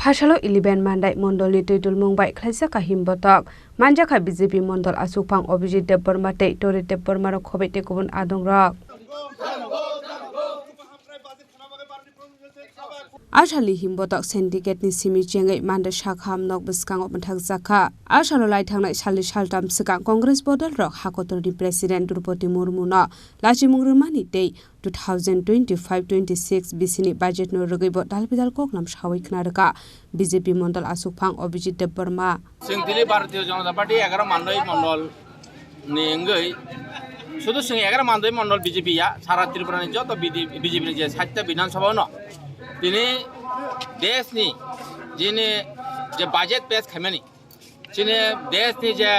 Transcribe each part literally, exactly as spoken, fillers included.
Hasalo eleven Mandai mondolni twi dulmung bai khlaijak kahim botok. Manjakha B J P mondol asukphang Abhijit Debbarma tei Tori Debbarma rok khobai tei kubun adongrok. Asali himbotok syndicate ni simi chengwi manda sakham nok bwskango mwthakjakha. Asalo lai thangnai salni saltam swkang Congress bodol rok hakotorni President Droupadi Murmu no lachimung rwmani tei two thousand twenty-five twenty-six bisini budget no rwgwi bo dalbidal koklam sawi khna rwkha B J P mondol asukphang Abhijit Debbarma. Chwng tini Bharatiya Janata Party egaroh Mandai mondol ni wngwi, sudu chwng egaroh Mandai mondol B J P ya, sara Tripura ni joto B J P ni je satta Bidhan Sabha no tini desh ni jini je budget pass khaimani, chini desh ni je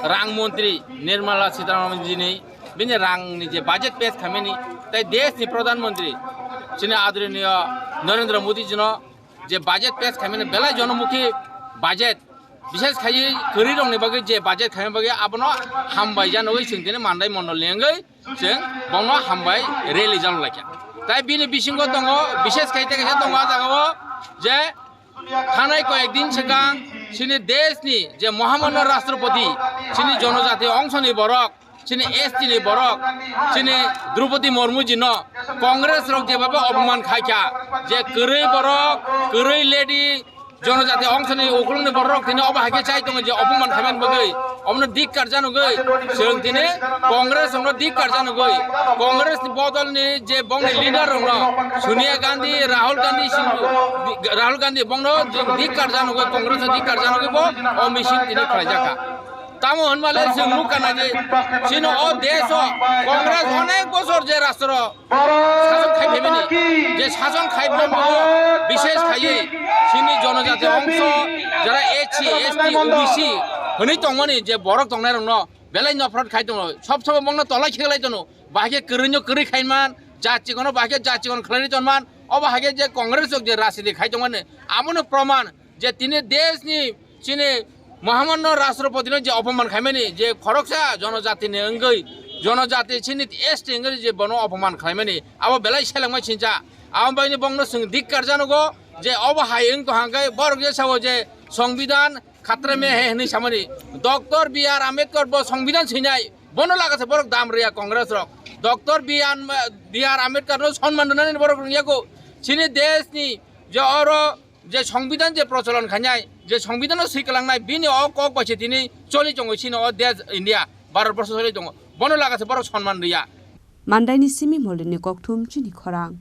rang montri Nirmala Sitharaman jini bini rang ni je budget pass khaimani, tei desh ni Pradhan Montri chini adoroniyo Narendra Modi jino je budget pass khaimani belai jonomukhi budget, bishes khaiwi kwrwi rokni bagwi je budget khaimani bagwi abono hambai janogwi chwng tini Mandai mondol ni wngwi chwng bono hambai rally jalok laikha. Tai bini bisingo tongo, bishes khai tei kaisa tongo ah jagao je thanai koyek din swkang chini desh ni je Mohamanno Rashtrapati chini jonojati ongsoni borok, chini S T ni borok, chini Droupadi Murmu jino Congress rok jebaba opoman khaikha, je kwrwi borok, kwrwi lady, jonojati ongsoni ukulungni borok tini obo haikhe chai tongo je opoman khaimani bagwi, omono dikkar janogwi, chwng tini Congress rokno dikkar janogwi, Congress ni bodol ni je bongni leader rokno Sonia Gandhi, Rahul Gandhi, Rahul Gandhi bongno dikkar janogwi, Congress no dikkar janogwi bo o meeting tini khlaijakha. Tamo hwnba le chwng nukha na je chini o desh o Congress onek bosor je rastro sason khai phaimani, je sason khai phaimani bishes khaiwi chini jonojati ongso jara S C, S T, O B C hwnwi tongmani je borok tongnai rokno belai nophrot khai tongo, sob sobo bongno tolai kheklai tongo, bahai khe kwrwino kwrwi khaiman, jat chikono bahai khe jat chikon khlainwi tonman, obo hai khe je Congress rok je rajniti khai tongmani abono proman. Je tini desh ni chini Mohamanno Rashtrapati no je opoman khaimani, je khoroksa jonojati ni wngwi, jonojati chini S T wngwi je bono opoman khlaimani, abo belai selengma sincha. Abo baini bongno chwng dikkar janogo je obo hai wng tongkha hwnkhe borok je sao je Songbidan khatre mein hai hwnwi samani. Doctor B R Ambedkar bo Songbidan swinai, bono lagase borok dam rwya Congress rok. Doctor B R, B R Ambedkar no sonman rwnani borok rwngyago. Chini desh ni je oro je Songbidan je procholon khainai, je Songbidan no swi kwlangnai, bini o kok bai se tini choli tongo chini o desh India, Bharat borsho choli tongo. Bono lagase borok sonman rwya. Mandaini simi Molini kokthum chini khorang.